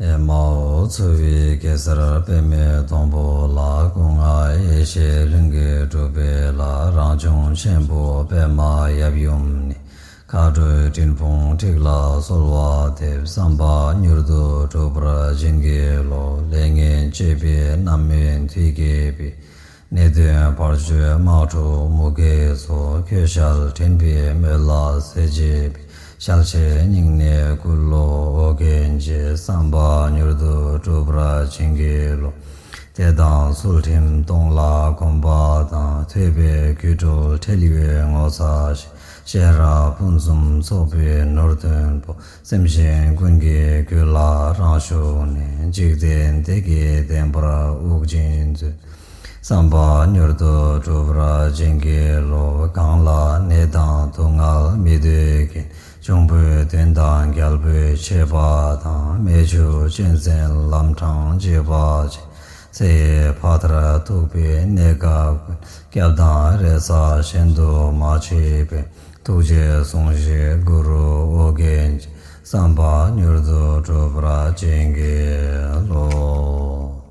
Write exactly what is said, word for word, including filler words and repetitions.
ཨེ་མའོ། འཚོ་བའི་གེ་སར་པདྨའི་སྡོང་པོ་ལ། སྐུ་ལྔ་ཡེ་ཤེས་ལྷུན་གྱིས་གྲུབ་པའི་ལྷ། རང་བྱུང་ཆེན་པོ་པདྨ་ཡབ་ཡུམ་ནི། མཁའ་འགྲོའི་སྤྲིན་ཕུང་ཁྲིག་ལ་གསོལ་བ་འདེབས། བསམ་པ་མྱུར་དུ་འགྲུབ་པར་བྱིན་གྱིས་རློབས། ལས་ངན་སྤྱོད་པའི་རྣམ་སྨིན་མཐུ་གྱིས་སྦས། ནད་གདོན་བར་ཆད་དམག་འཁྲུག་མུ་གེའི་ཚོགས། ཁྱོད་ཞལ་དྲན་པའི་སྨོན་ལ་ཟས་བཅད་པའི། ཞལ་ཕྱེ་སྙིང་ནས་བསྐུལ་ལོ་ཨོ་རྒྱན་རྗེ། བསམ་པ་མྱུར་དུ་འགྲུབ་པར་བྱིན་གྱིས་རློབས། དད་དང་ཚུལ་ཁྲིམས་གཏོང་ལ་གོམས་པ་དང་། ཐོས་པའི་དགོད་བྲོ་ཁྲེལ་ཡོད་ངོ་ཚ་ཞིང་། ཤེས་རབ་ཕུན་སུམ་ཚོགས་པའི་ནོར་དོན་པོ། སེམས་ཅན་ཀུན་གྱི་རྒྱུད་ལ་རང་ཞུགས་ནས། འཇིག་རྟེན་བདེ་སྐྱིད་ལྡན་པར་དབུགས་འབྱིན་མཛོད། བསམ་པ་མྱུར་དུ་འགྲུབ་པར་བྱིན་གྱིས་རློབས། གང་ལ་ནད་དང་སྡུག་བསྔལ་མི་འདོད་མཁན། འབྱུང་པོའི་གདོན་དང་རྒྱལ་པོའི་ཆད་པ་དང་། རྨེ་ཆུ་གཅན་གཟན་ལམ་འཕྲང་གཅོད་པ་ཆེ། ཚེ་ཡི་ཕ་མཐར་ཐུག་པའི་གནས་སྐབས་ཀུན། སྐྱབས་དང་རེ་ས་གཞན་དུ་མ་མཆིས་པས། ཐུགས་རྗེས་ཟུངས་ཤིག་གུ་རུ་ཨོ་རྒྱན་རྗེ། བསམ་པ་མྱུར་དུ་འགྲུབ་པར་བྱིན་གྱིས་རློབས།